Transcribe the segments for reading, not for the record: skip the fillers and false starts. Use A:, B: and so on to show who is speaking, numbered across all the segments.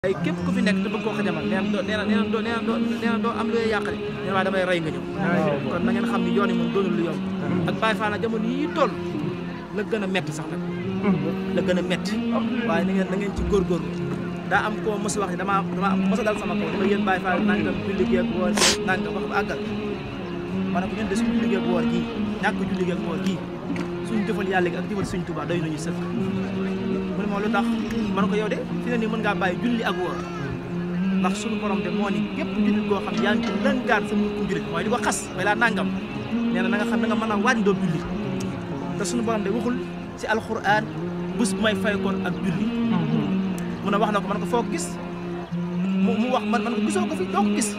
A: ay képp ku fi nekk te bëgg koo xajamal nee na doo am lu yàqale nee waa damay rey nga ñëw kon na ngeen xam ni yoon yi moom doonul lu yomb ak Baye Fall jamono yi toll la gën a metti sax nag la gën a metti waaye na ngeen ci góorgóorlu daa am koo mos a wax ni dama mos a dal sama kaw dama yéen Baye Fall nangam julli gi ak woor nangam wax ba àggal ma ne ko ñun de suñu julli gi ak woor gii ñàkk julli gi ak woor gii suñu jëfal yàlla gi ak jëfal suñu Tuubaa doy nañu sëf mu ne ma lu tax man ko yow de fi ne nii mën ngaa bàyyi julli ak woor ndax suñu borom de moo ni képp jullit goo xam yaa ngi ci lëngaan sa mbokku jullit mooy di ko xas way laa nangam nee na nga xam ne nga mën a wàññi doo julli te suñu borom de waxul ci alxuraan bés bu may fay koon ak julli mu ne wax na ko man ko foo gis mu wax man ko gisoo ko fi doo ko gis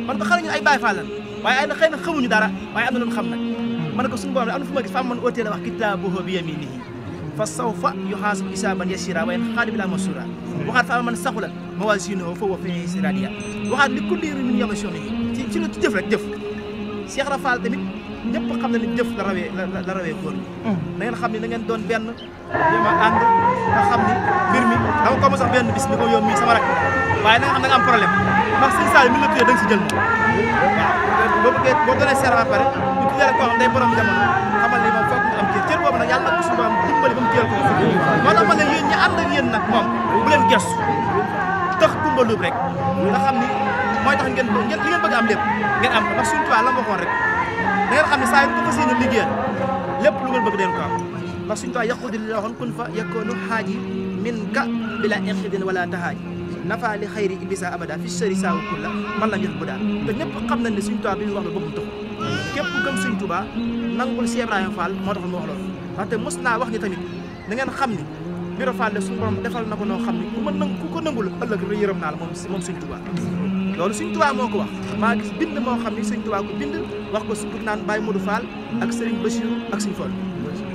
A: man ko xale ñu ay Baay Faal lan waaye ay na xëy na xamuñu dara waaye am na lu ñu xam nag man ko suñu borom de am na fu ma gis fa man ootee la wax kitaabuhu bi yaminihi fa sawfa yuhaasabu hisaaban yasiira wa yanqalibu ilaa masuura waxaat fa man saqulat mawaaziinuhu fa huwa fii 'iishatin raadiya waxaat li kulli imri'in minhum yawma sha'nuhu ci lu ci jëf rek jëf Cheikh Ibra Fall tamit ñëpp xam na ni jëf la rawee góor na ngeen xam ni na ngeen doon benn jéem a ànd nga xam ni mbir mi dama ko mos sax benn bis ni ko yow mii sama rak waaye na nga xam da nga am problème ndax sëñ Sall mi la tuddee da nga si jël waaw boo gënee seer ba pare ñu tuddee rek koo xam day borom jamono xamal ni moom foog mu am cër boobu nag yàlla nag suñu borom dimbali ba mu jël ko moo tax ma ne yéen ñi ànd ak yéen nag moom bu leen gestu tax kumbaluub rek nga xam ni mooy tax ngeen li ngeen bëgg am lépp ngeen am ndax suñu tubaab la ma waxoon rek da ngeen xam ne saa yu ko fas yéene liggéeyal lépp lu ngeen bëgg deen ko am ndax suñu tubaab yaqudi li la waxoon kun fa yakunu xaaji min ka bila inqidin wala tahaaji nafa li xayri ibisa abada fi sëri saawu kulla man la njëx bu daal te ñëpp xam nañ ne suñu tubaab bi ñu wax la bëggum taxu képp gëm suñu tubaab nangul Cheikh Ibrahima Fall moo taxoon mu wax loolu ndaxte mos naa wax ni tamit da ngeen xam ni Ibra Fall de suñu borom defal na ko noo xam ni ku ko nangul ëllëg rek yërëm naa la moom suñu tubaab loolu suñ tubaab moo ko wax maa gis bind moo xam ni suñ tubaab ko bind wax ko suñu naan Baye Modou Fall ak Serigne Bassirou ak suñu Fall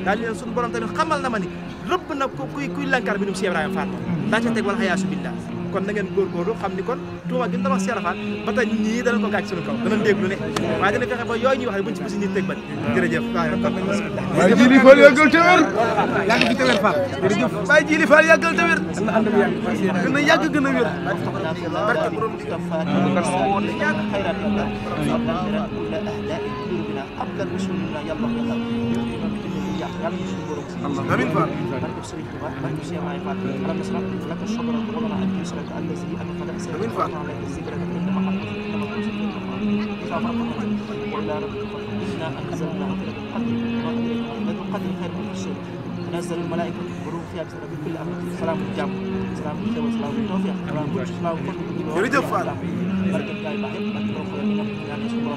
A: daal di leen suñu borom tamit xamal na ma ni rëbb na ko kuy lankar bi num Cheikh Ibrahima Fall daa ca teg wala xayaasu billah kon na ngeen góorgóorlu xam ni kon tuuma gi ñu wax Cheikh Fall ba tey nit ñi danañ ko gàcc suñu kaw danañ dégg lu ne waaye dana fexe ba yooyu ñuy wax ne buñ ci bësi nit teg bat jërëjëf
B: Baye Djily Fall yàggal te wér yàgg fi te wér Fall jërëjëf Baye Djily Fall yàggal te wér gën a yàgg gën a wér barke borom di amiin Fall amiin Fall
A: تنزل الملائكة والروح فيها بسم ربك كل أمر سلام الجام سلام الخير وسلام التوفيق سلام الجود سلام الفضل
B: jërëjëf Fall
A: بركة جاي بحب بركة روح الله يعني شكرا